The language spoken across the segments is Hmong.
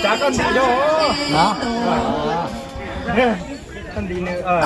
Tsav koj nti yog. Koj nti nws.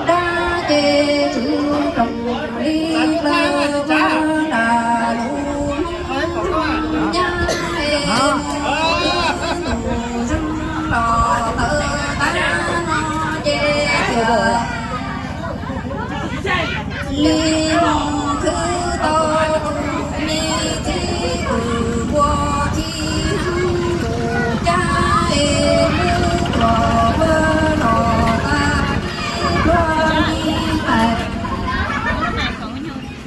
Dab ces tswv roog li plaws ua nram lub nyab es tus zoo los tawv tag no ces tias li mus khwv tau tus me txiv kwv ua tsis heev tus cab es lub tuam ua los tag pluag li qais.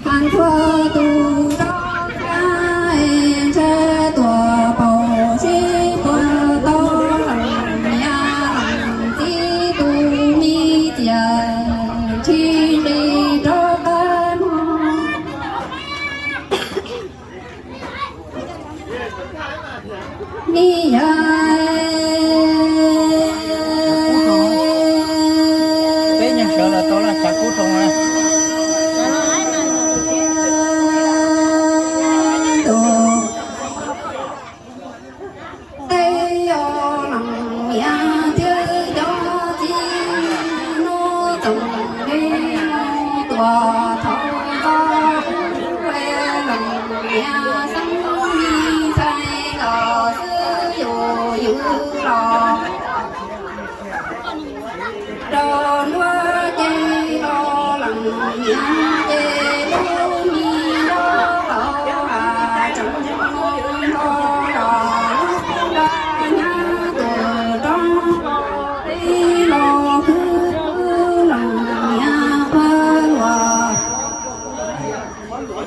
Hais txhua tus rov qab es ntshe tuam paus sib puag tau leej niam leej txiv tus me txiv tsis nqis rov qab mog. Ni yog peb nyuag sawv los tau laj tsav kub roo na. Tej yog leej niam thiab cov txiv hnub txoos li mus tuam thaum txog ub leej niam xeeb ntxhais los xwb yus ywm los rau nruab ces los leej niam ces lub me nrob tau has tseem nro los lub nra nyab tus roob los khwv leej niam pawg luas.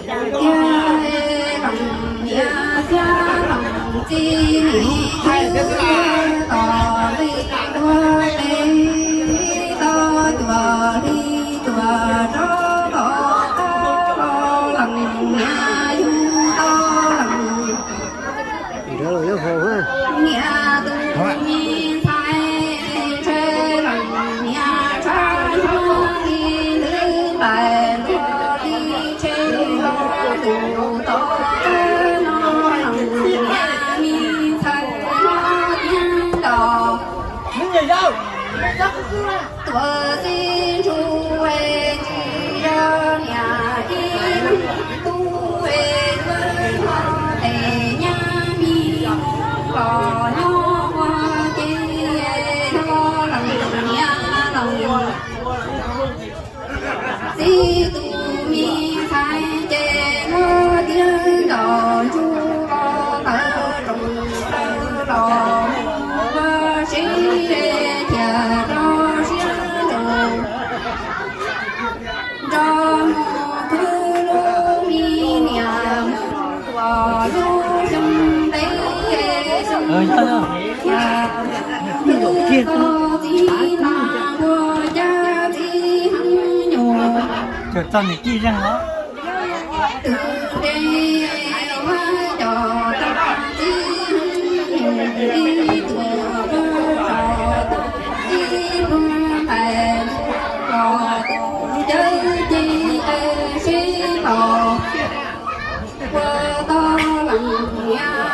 Tiag leej niam thiab leej txiv nim hais tos li ua tes tau cuag li cuag rov los tau los leej niam yug tau leej niam tus me ntxhais, ntshe leej niam tshab hnub li lwm npaim ntuag li tsheb los tus tau qab no leej niam me ntxhais no yeej los tuam txiv ntsuj es tsis yog niam ib leeg tub es hnub no tes nyab me los nyob ua ke yog leej niam leej txiv tus me ntxhais ces muab tiag ncaus ntsuj los tawv roos plaws los mus ua si thiaj rau siab nrug nrog mus khwv lub me niam mus ua lub xyoo ntev xyoo thiaj mus khwv tau txiv nas ua cab txiv nyuj. Txog niam tij zeej os. Twb ntev ua cov txiv nyuj ib tug rau tau ib pluag ntais los tus cawv ci es sib tos. Ua tau leej niam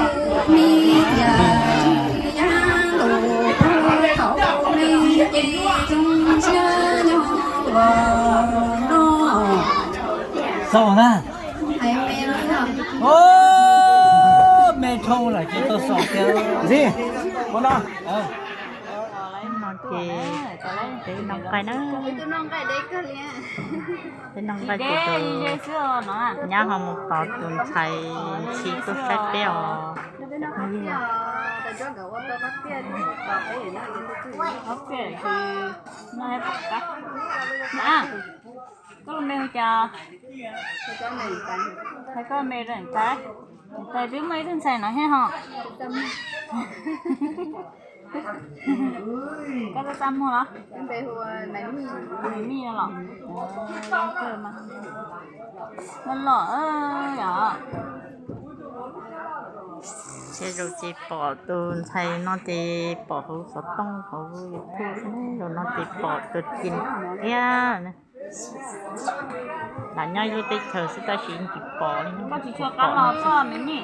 tus me tiag tsis yog lus puag thaum me ces zoo siab nyob ua no. Xaus na. Me dhau lawm ces tau xaus tiag. Ntxim, ua no. No ces peb noj nqaij na. Peb noj nqaij ces tus nyab ho mus tos tus ntxhais ntxhi tuaj saib peb os. Ob peb ces no pom qab. Na, koj lub npe hu cas? Hais koj lub npe rau niam tais. Niam tais twb muaj ib tug ntxhais no thiab ho. Koj txaj txaj muag los? Maiv Mij no los? Loj loj yom. Ces zaum ces pom tus ntxhais no ces pom hauv xov tooj hauv YouTube, zaum no ces pom tus tij thiab. Lam nyob lub teb chaws xwb tab sis tsis pom li. Koj tsis tshua qab los koj Maiv Mij?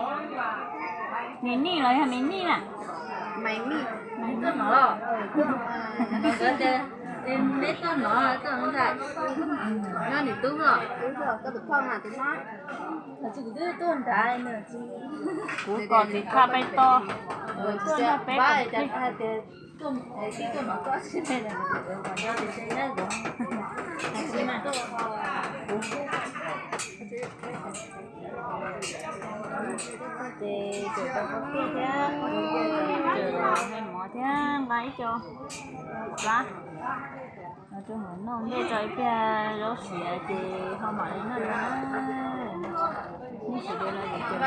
Maiv Mij los yog Maiv Mij na? Maiv Mij. Maiv Mij no los? Neb tuaj no, tuaj ntag. Nyob niam tub los? Koj tus phauj mas tus no. Kuv kom tsis tshua peb tau. Tuaj nrog peb kom tiag. Ces tseem tau qhov tiag thiab, tseem hais mov thiab nqa ib co plab rau hauv noj, nplej tso ib pliag zaub siav ces ho mam li noj na. Ib sim li no ces tseem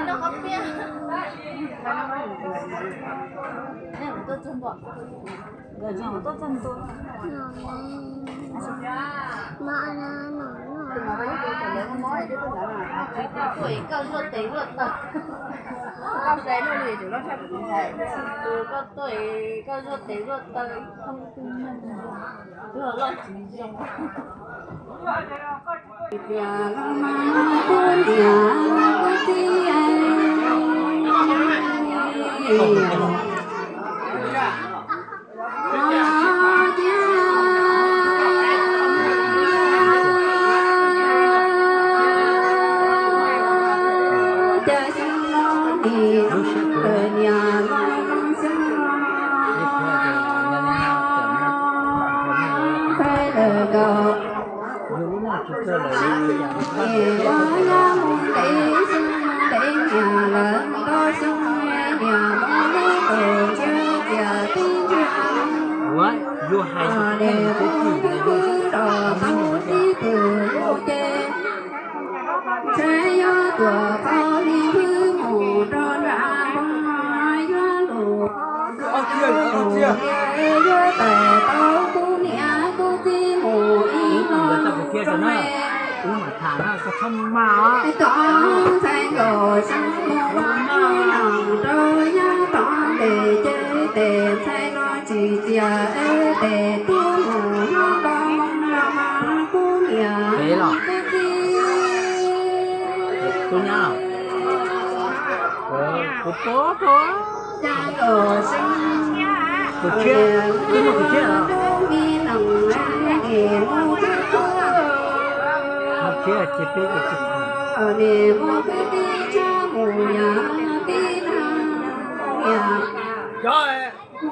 tau qhov tiag thiab. Nkawd tseem tuaj txog ntua. Koj tuaj es koj zuaj tes zuaj taw. Koj tuaj es koj zuaj tes zuaj taw. Twb loj tsis zoo. Ua, yuav hais Tsis txias es tes tuaj mus no los mas kuv niam. Kuv nyab los? Kuv pab tuaj. Kuv tshiab, kuv muaj kuv tshiab los? Kuv tshiab ces peb ces tsis tham. Cov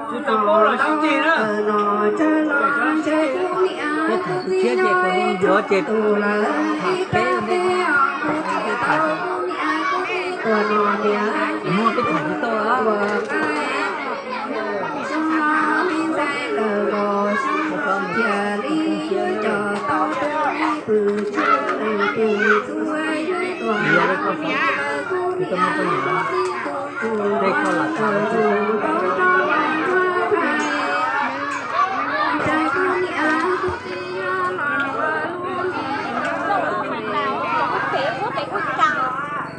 tsis tau paub los sib ceg na. Peb tham kuv tshiab ces kuv yuav ces tham peb ntej. Muaj peb tham tsis tau.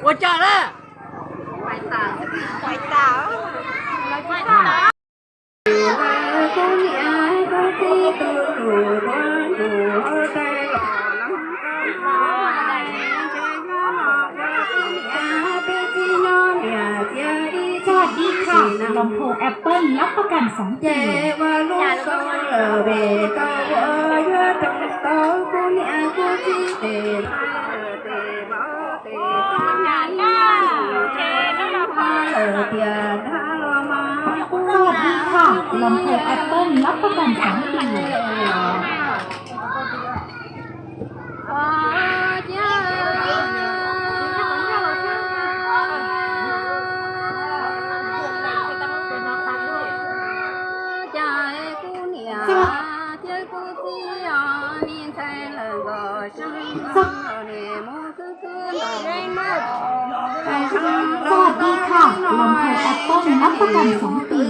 Ua cas na? Sawasdee kha, ลำโพงแอปเปิ้ลรับประกันสองปี สวัสดีค่ะ ลำโพงแอปเปิ้ลรับประกันสองปี สวัสดีค่ะ ลำไพอัปเปิ้ล รับประกันสองปี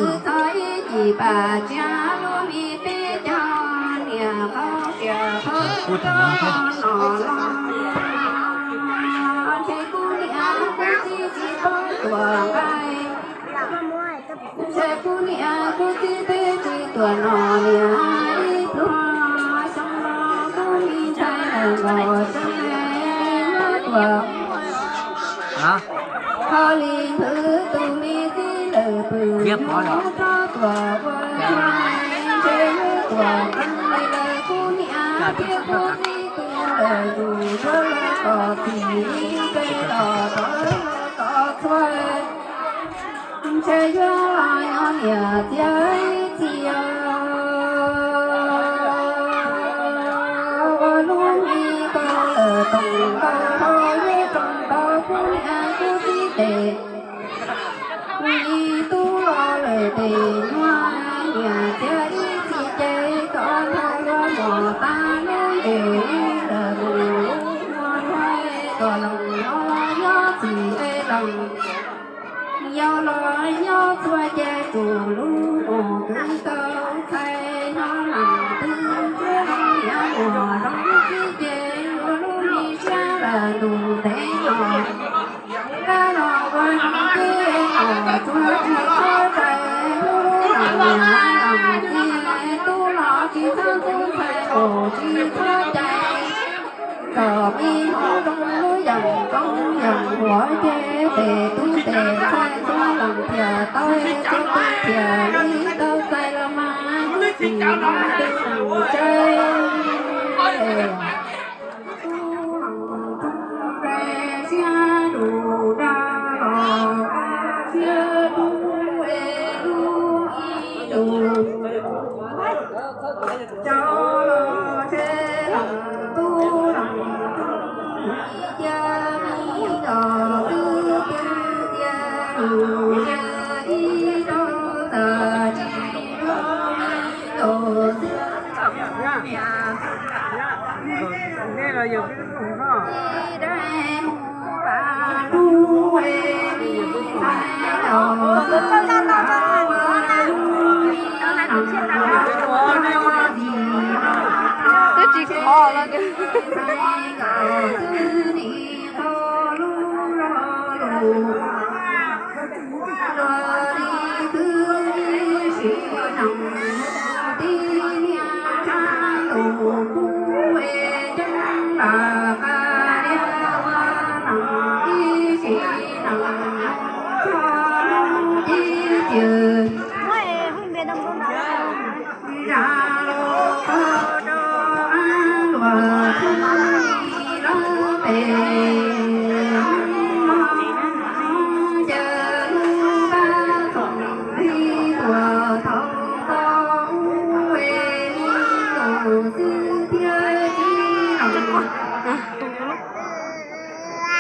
Ntshe kuv niam kuv txiv twb tsis tuaj no niam, ib pluag xyoo no kuv me ntxhais lawv nkaus tseeb tuaj. Hos li nthwv tus me txiv lawv pw hnub rov tuaj ua, ntshe hnub tuaj qees li lawv kuv niam thiab kuv txiv tus lawv zus tuaj lawv kom txim, ntshe los rov lawv kom txhua. Ntshe yuav los nyob niam txiv ib txhis os, ua lub me kaus lawm toom kaus hau yuav roos tau kuv niam kuv txiv tes. Kuv ib tug los lawm tes nyuaj, niam txiv ib txhis ces kom nrog luag mus tag lub ntuj lawm mus lub muag, kom los nyob nyob txim es los yau los nyob txhua ces tsum lub mus twv tau ntxhais nyob los twb tsuab los niam mus zoo txib ces yuav lub me siab lawm ntus ntev los kab los ua zoo twb los tsuab tsis txhob tais, hlub los niam los txiv, tub los tsis txhob ntxub ntxhais, kaus tsis txhob cais. Kom me hmoov zoo lub yeem koob yeem huam ces tes tub tes ntxhais txhua leej thiaj tau, tub tub thiaj li tau txais los mas, tsis muaj twg mus tsev. Tub los tub npe siab lug dag los siab lug es lub ib lug. Cov los tsev los tub los tub, cia li los twb twb cia lug, cia ib tug txawm tsis lug li los xwb. Twb tsis khov los.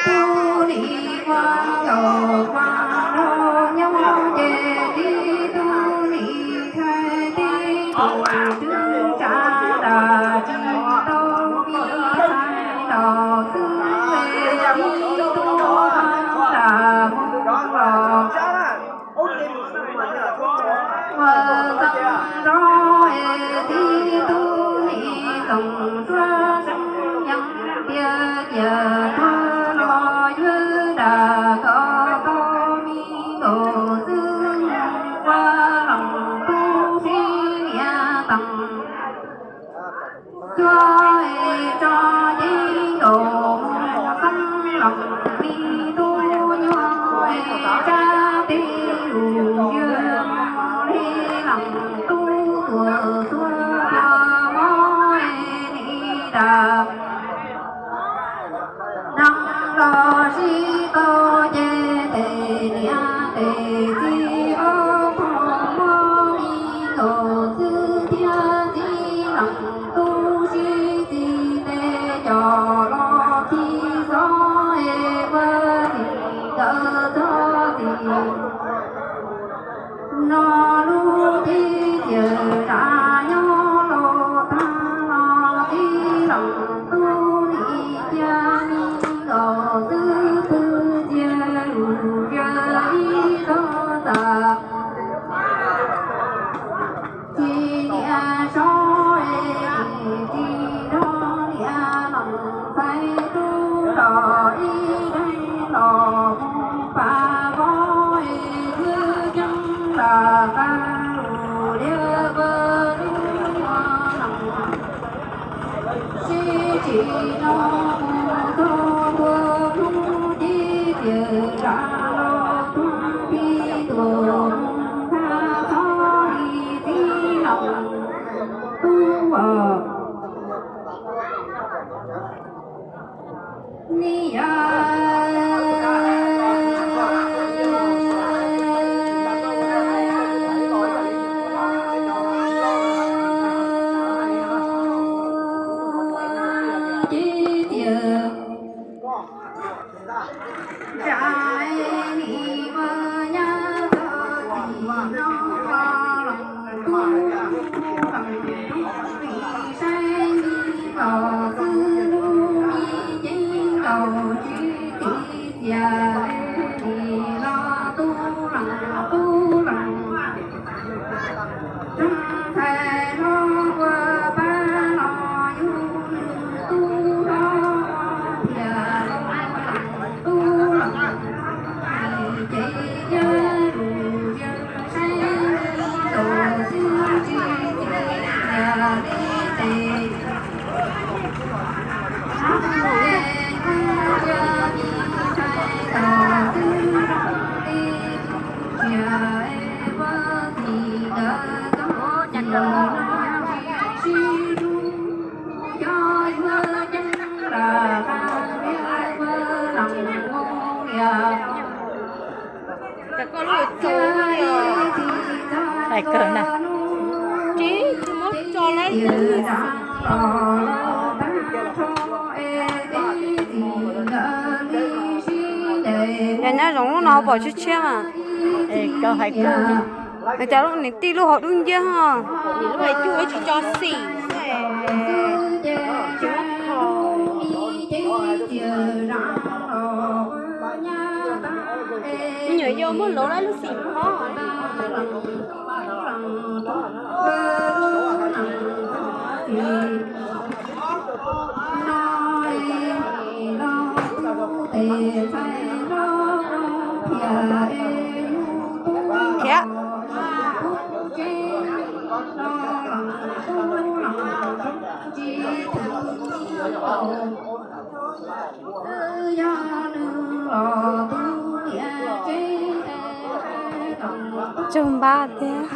Tub nim ua nkaus ua nrog nyob ces tib tug nim ntshai teb tus twb tsa dag tsis tau me ntxhais los xwb, tib tug ntawd mus los ua txeeb nrog es tib tug nim txoos suab seeb yees tias cia tuag los yuav dag kom tau me nkaus xwb, mus ua leej tub sib nias tees. Tsuag es tso cev nkaus mus xeeb leej me tub nyuag es tsab tes lus yawg mus li leej tub tuaj txhua txhua mob es nim dag. Neeg los sib tau ces tes niam tes txiv ob tug mob me nkaus xwb thiab txiv leej tub sib txiv tes cov los khi xob es ua txim nkawd txhob txim. Hais kawg na. Yog nyob zoo lub no pom tshiab tshiab mas. Kawg hais kawg. Cas lub niam tij lub hauv dub nciab ho. Lub hais cuj tsis tso xim. Me nyuam yaus muab lov lub xim hov. Khiav. Tsaug npab tiag.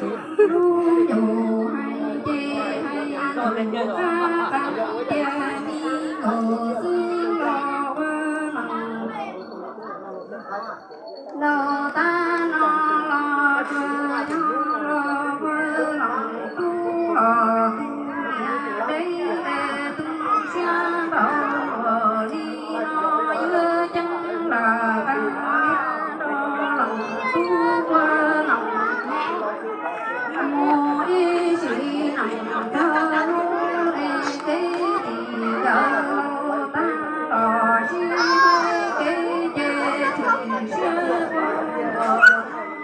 Los tag no los tsuas yog los ua los tub los tus niam deb es tu siab npaum li no yuav ceeb los tag los tub ua los mus ib sim neej tag lub es kev tim lawv los tag los sib kev ces tsis siab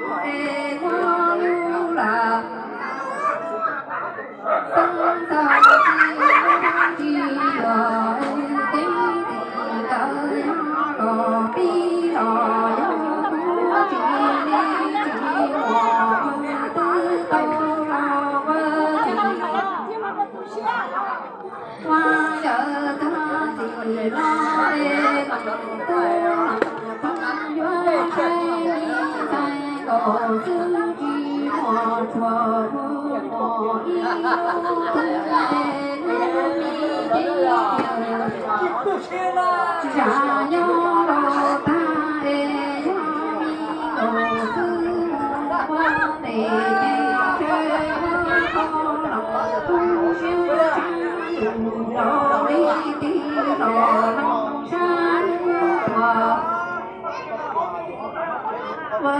ua es muab lub lam xeeb txog tsis tsis los es kev tim lawv yog los pib los yog kuv tsis li tsis muaj twb tau los ua tsis ua yawg tag tim no es tub los tub yuav saib li ntxhais nkaus xwb tsis muaj tshuaj muaj ib lub tub es lub me cev tiag. Tsam nyob los tag es yog me nkaus xwb mus ua ntes ces ntshe ua tau los tu siab tshaj yus los ib tig los sab lub tuag. Ua